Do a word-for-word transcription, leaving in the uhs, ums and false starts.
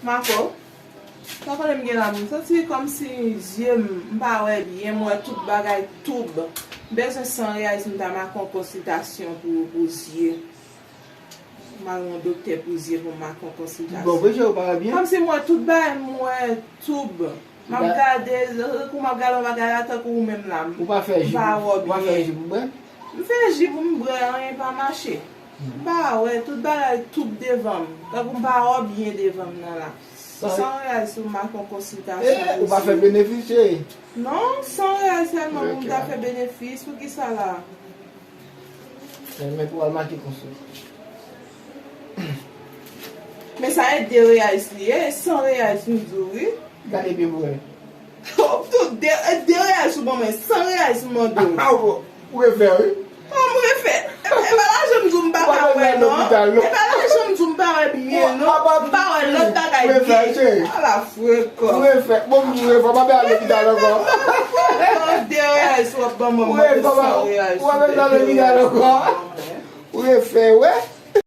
Mako, sa konnen m gen la, m santi kòmsi zye m, m pa wè byen, m wè tout bagay toub. M bezwen san reyèl si m ta make yon konsiltasyon pou, pou zye. M al yon doktè pou zye pou m make yon konsiltasyon. Bon, vre, je ou pa wè byen? Kòmsi m wè tout bagay, m wè toub. M ap gade, kou m ap gade yon bagay la, tankou ou menm la, m pa wè byen. Ou pa fè ji pou bwè? M fè ji pou m bwè, anyen pa mache. M pa wè, tout bagay toub devan m. Tankou m pa wè byen devan m nan la. San reyèl si w make yon konsiltasyon. Ou pa fè benefis, cheri? Non, san reyèl sèlman pou m ta fè benefis. Poukisa la? Men pou al make konsa. Men sa e de reyèl li ye, san reyèl m di w, wi. Gade byen pou wè. Tout de, de reyèl si w ban mwen, san reyèl si m mande w. Ah, bon. Ou refè, wi. An m refè. E pa lajan m di w m pa ka wè, non. E pa lajan m di w m pa wè byen, non. M pa wè lòt bagay byen. Ala frekans. Ou refè. Bon, m di w refè, w pa bezwen al lopital ankò. An de reyèl si w ap ban mwen, mande san reyèl si w te. Ou pa bezwen al lopital ankò. Ou refè, wè.